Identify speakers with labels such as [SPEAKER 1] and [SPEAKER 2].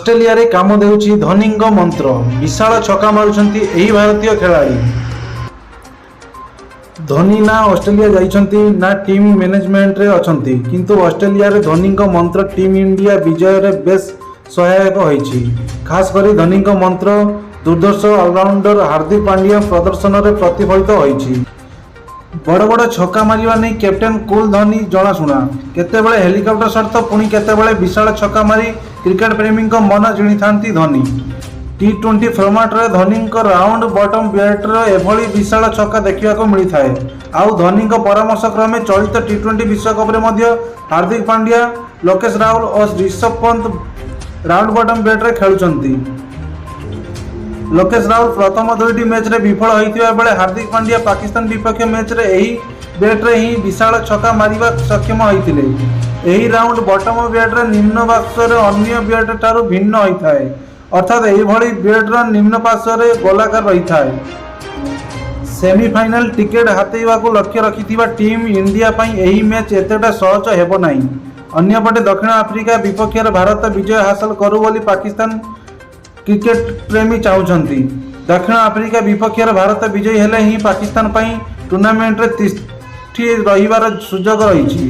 [SPEAKER 1] ଅଷ୍ଟ୍ରେଲିଆରେ କାମ ଦେଉଛି ଧୋନିଙ୍କ ମନ୍ତ୍ର, ବିଶାଳ ଛକା ମାରୁଛନ୍ତି ଏହି ଭାରତୀୟ ଖେଳାଳି। ଧୋନି ନା ଅଷ୍ଟ୍ରେଲିଆ ଯାଇଛନ୍ତି, ନା ଟିମ୍ ମ୍ୟାନେଜମେଣ୍ଟରେ ଅଛନ୍ତି। କିନ୍ତୁ ଅଷ୍ଟ୍ରେଲିଆରେ ଧୋନିଙ୍କ ମନ୍ତ୍ର ଟିମ୍ ଇଣ୍ଡିଆ ବିଜୟରେ ବେଶ୍ ସହାୟକ ହୋଇଛି। ଖାସ୍ କରି ଧୋନିଙ୍କ ମନ୍ତ୍ର ଦୁର୍ଦ୍ଧର୍ଷ ଅଲରାଉଣ୍ଡର ହାର୍ଦ୍ଦିକ ପାଣ୍ଡ୍ୟା ପ୍ରଦର୍ଶନରେ ପ୍ରତିଫଳିତ ହୋଇଛି। ବଡ଼ ବଡ଼ ଛକା ମାରିବା ନେଇ କ୍ୟାପ୍ଟେନ୍ କୁଲ ଧୋନି ଜଣାଶୁଣା। କେତେବେଳେ ହେଲିକପ୍ଟର ସଟ୍ ତ ପୁଣି କେତେବେଳେ ବିଶାଳ ଛକା ମାରି କ୍ରିକେଟ ପ୍ରେମୀଙ୍କ ମନ ଜିଣିଥାନ୍ତି ଧୋନି। ଟି-20 ଫର୍ମାଟରେ ଧୋନିଙ୍କ ରାଉଣ୍ଡ ବଟମ୍ ବ୍ୟାଟ୍ର ଏଭଳି ବିଶାଳ ଛକା ଦେଖିବାକୁ ମିଳିଥାଏ। ଆଉ ଧୋନିଙ୍କ ପରାମର୍ଶ କ୍ରମେ ଚଳିତ ଟି-20 ବିଶ୍ୱକପରେ ମଧ୍ୟ ହାର୍ଦ୍ଦିକ ପାଣ୍ଡ୍ୟା, ଲୋକେଶ ରାହୁଲ ଓ ରିଷଭ ପନ୍ତ ରାଉଣ୍ଡ ବଟମ୍ ବ୍ୟାଟ୍ରେ ଖେଳୁଛନ୍ତି। ଲୋକେଶ ରାହୁଲ ପ୍ରଥମ ଦୁଇଟି ମ୍ୟାଚ୍ରେ ବିଫଳ ହୋଇଥିବା ବେଳେ ହାର୍ଦ୍ଦିକ ପାଣ୍ଡ୍ୟା ପାକିସ୍ତାନ ବିପକ୍ଷ ମ୍ୟାଚ୍ରେ ଏହି ବ୍ୟାଟ୍ରେ ହିଁ ବିଶାଳ ଛକା ମାରିବା ସକ୍ଷମ ହୋଇଥିଲେ। ଏହି ରାଉଣ୍ଡ ବଟମ ବ୍ୟାଟ୍ର ନିମ୍ନ ପାର୍ଶ୍ୱରେ ଅନ୍ୟ ବ୍ୟାଟ୍ ଠାରୁ ଭିନ୍ନ ହୋଇଥାଏ। ଅର୍ଥାତ୍ ଏହିଭଳି ବ୍ୟାଟ୍ର ନିମ୍ନ ପାର୍ଶ୍ୱରେ ଗୋଲାକାର ରହିଥାଏ। ସେମିଫାଇନାଲ ଟିକେଟ୍ ହାତେଇବାକୁ ଲକ୍ଷ୍ୟ ରଖିଥିବା ଟିମ୍ ଇଣ୍ଡିଆ ପାଇଁ ଏହି ମ୍ୟାଚ୍ ଏତେଟା ସହଜ ହେବ ନାହିଁ। ଅନ୍ୟପଟେ ଦକ୍ଷିଣ ଆଫ୍ରିକା ବିପକ୍ଷରେ ଭାରତ ବିଜୟ ହାସଲ କରୁ ବୋଲି ପାକିସ୍ତାନ କ୍ରିକେଟ ପ୍ରେମୀ ଚାହୁଁଛନ୍ତି। ଦକ୍ଷିଣ ଆଫ୍ରିକା ବିପକ୍ଷରେ ଭାରତ ବିଜୟୀ ହେଲେ ହିଁ ପାକିସ୍ତାନ ପାଇଁ ଟୁର୍ଣ୍ଣାମେଣ୍ଟରେ ତିଷ୍ଠି ରହିବାର ସୁଯୋଗ ରହିଛି।